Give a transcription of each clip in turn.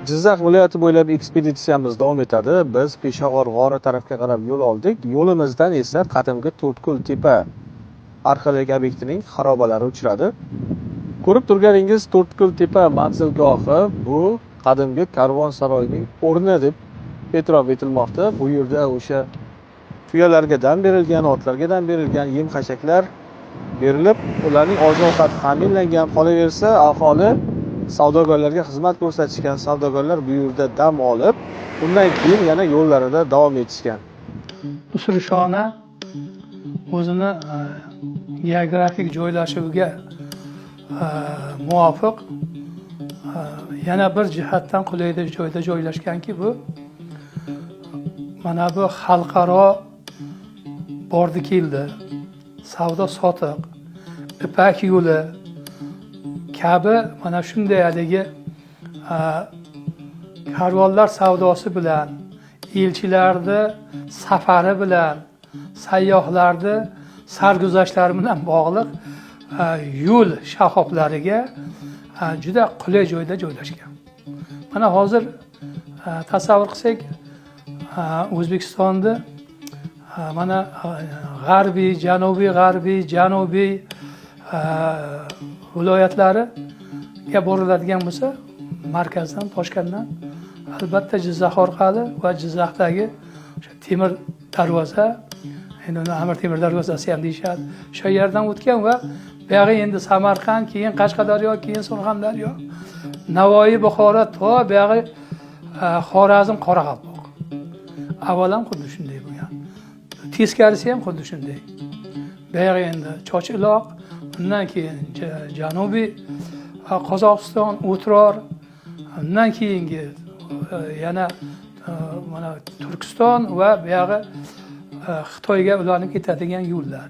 Jizzax viloyati bo'ylab ekspeditsiyamiz davom etadi. Biz Peshag'or g'ori tarafga qarab yo'l oldik. Yo'limizdan esa qadimgi To'rtko'l tepa arxeologik obyektining xarobalari uchradi. Ko'rib turganingiz To'rtko'l tepa manzilgohi bu qadimgi karvon saroyning o'rni deb e'tirof etilmoqda. Bu yerda o'sha tuyalarga dam berilgan, otlarga dam berilgan yem xashaklar berilib, ularning oziq-ovqati ta'minlangan. Qolaversa, aholi savdogarlarga xizmat ko'rsatishgan. Savdogarlar bu yerda dam olib, undan keyin yana yo'llarida davom etishgan. Usrishona o'zini geografik joylashuviga muvofiq yana bir jihatdan qulay joyda joylashganki, bu mana bu xalqaro bordi keldi, savdo sotiq, Ipak yo'li kabi mana shunday haligi karvonlar savdosi bilan, elchilarni safari bilan, sayyohlarni sarguzashtlari bilan bog'liq yo'l shaxoblariga juda qulay joyda joylashgan. Mana hozir tasavvur qilsak, O'zbekistonni mana g'arbiy, janubiy g'arbiy, janubiy viloyatlariga boriladigan bo'lsa, markazdan, Toshkentdan albatta Jizzax orqali va Jizzaxdagi o'sha temir darvoza, endi uni Amir Temir darvozasi ham deyishadi, o'sha yerdan o'tgan va buyog'i endi Samarqand, keyin Qashqadaryo, keyin Surxondaryo, Navoiy, Buxoro, to buyog'i Xorazm, Qoraqalpoq. Avval ham xuddi shunday bo'lgan, teskarisi ham xuddi shunday. Buyog'i endi Choch Iloq, undan keyin janubiy Qozog'iston, O'tror, undan keyingi yana mana Turkiston va buyog'i Xitoyga ulanib ketadigan yo'llar,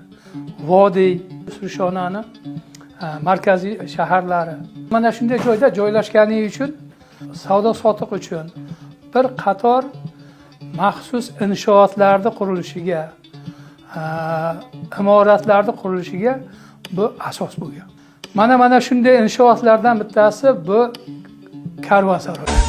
vodiy, Surishonani markaziy shaharlari mana shunday joyda joylashgani uchun savdo sotiq uchun bir qator maxsus inshootlarni qurilishiga, imoratlarni qurilishiga bu asos bo'lgan. Mana shunday inshootlardan bittasi bu karvonsaroy.